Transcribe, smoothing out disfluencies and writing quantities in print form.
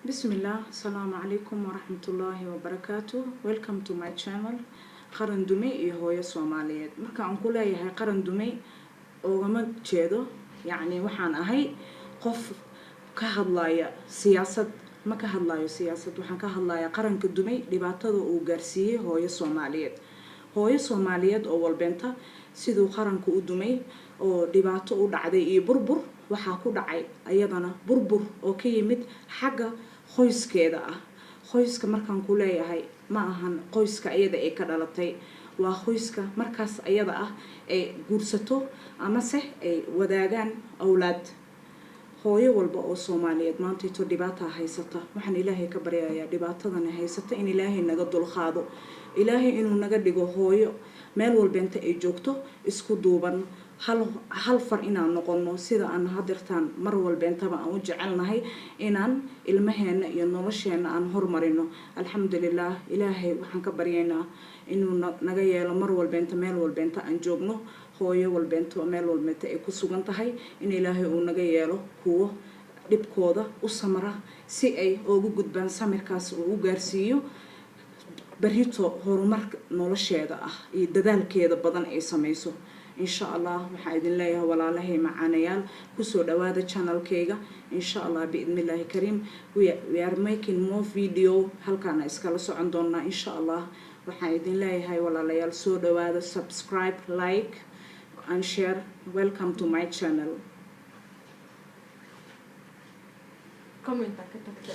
Bismillah, asalaamu calaykum waraxmatullaahi wabarakaatu. Welcome to my channel, Qaran Dumay iyo Hooyo Soomaaliyeed. Marka aan ku leeyahay qaran dumay, oogama jeedo yacni waxaan ahay qof ka hadlaya siyaasad. Ma ka hadlayo siyaasad. Waxaan ka hadlayaa qaranka dumay dhibaatada uu gaarsiiyey hooyo Soomaaliyeed, hooyo Soomaaliyeed oo walbeenta siduu qaranku u dumay oo dhibaato u dhacday iyo burbur. Waxaa ku dhacay ayadana burbur oo ka yimid xagga qoyskeeda ah. Qoyska markaan ku leeyahay, ma ahan qoyska ayada ay ka dhalatay, waa qoyska markaas ayada ah ay guursato amase ay wadaagaan awlaad. Hooyo walba oo Soomaaliyeed maantayto dhibaataa haysata. Waxaan Ilaahay ka baryayaa dhibaatadana haysata in Ilaahay naga dulqaado, Ilaahay inuu naga dhigo hooyo meel walbeenta ay joogto isku duuban, hal hal far inaan noqono, sida aan hadeertaan mar walbeentaba aan u jecelnahay inaan ilmaheena iyo nolosheena aan hormarino. Alxamdulilah, Ilaahay waxaan ka baryaynaa inuu naga yeelo mar walbeenta, meel walbeenta aan joogno, hooyo walbeento meel walbeenta ay ku sugan tahay, in Ilaahay uu naga yeelo kuwo dhibkooda u samra si ay ugu gudbaan, samirkaas uu u gaarsiiyo berrito horumar nolosheeda ah iyo dadaalkeeda badan ay samayso, insha Allah. Waxaa idin leeyahay, walaalahay macaanayaal, kusoo dhawaada channelkayga, insha Allah, biidnillaahi kariim. We are making more video, halkaana iskala socon doonaa, insha Allah. Waxaan idin leeyahay, walaalayaal, soo dhawaada. Subscribe, like and share. Welcome to my channel. Comment ka tagta.